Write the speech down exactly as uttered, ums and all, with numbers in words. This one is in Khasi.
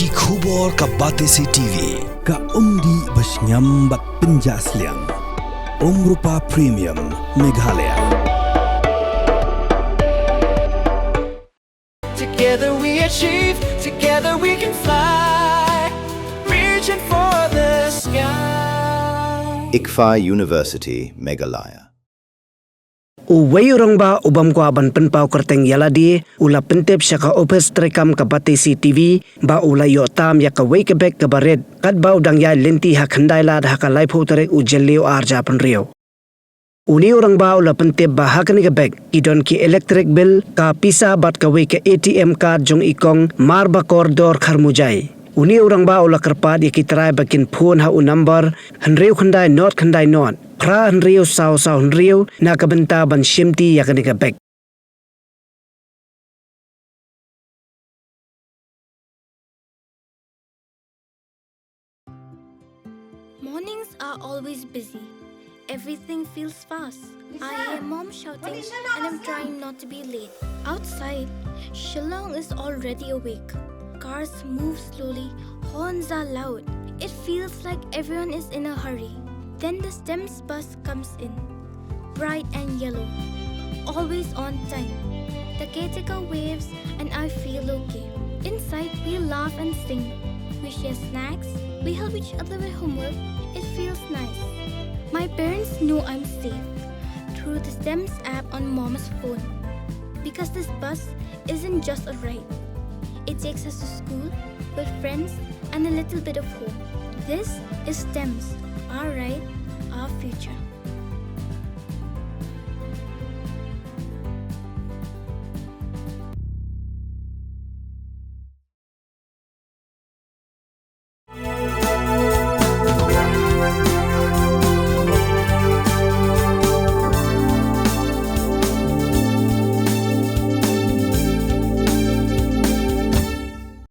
Ki khubor ka Batesi T V. Ka umdih ba shngiam bad pynjah sliang. Umrupa Premium, Meghalaya. Together we achieve, together we can fly. Reaching for the sky. ICFAI University, Meghalaya. Uwei u rangbah u bym kwah ban pynpaw kyrteng ïa lade, u la pyntip sha ka ophis treikam ka Batesi T V, ba u la ïoh tam ïa kawei ka bag kaba rit, katba u dang ïaid lynti ha Khyndailad ha ka laiphew tarik u Jylliew arhajar arphew hynriew. Une u rangbah u la pyntip ba ha kane ka bag, ki don ki electric bill, ka pisa bad kawei ka A T M card jong i kong Marbakor Dor Kharmujai. Une u rangbah u la kyrpad ïa ki trai ba kin phone ha u number hynriew khyndai nod khyndai nod, phra hynriew saw saw hynriew, na ka bynta ban shimti ïa kane ka bag. Mornings are always busy. Everything feels fast. I hear mom shouting and I'm trying not to be late. Outside, Shillong is already awake. Cars move slowly, horns are loud. It feels like everyone is in a hurry. Then the STEMS bus comes in, bright and yellow, always on time. The caretaker waves and I feel okay. Inside, we laugh and sing. We share snacks, we help each other with homework. It feels nice. My parents know I'm safe through the STEMS app on mom's phone because this bus isn't just a ride. It takes us to school, with friends, and a little bit of home. This is STEMS, our ride, our future.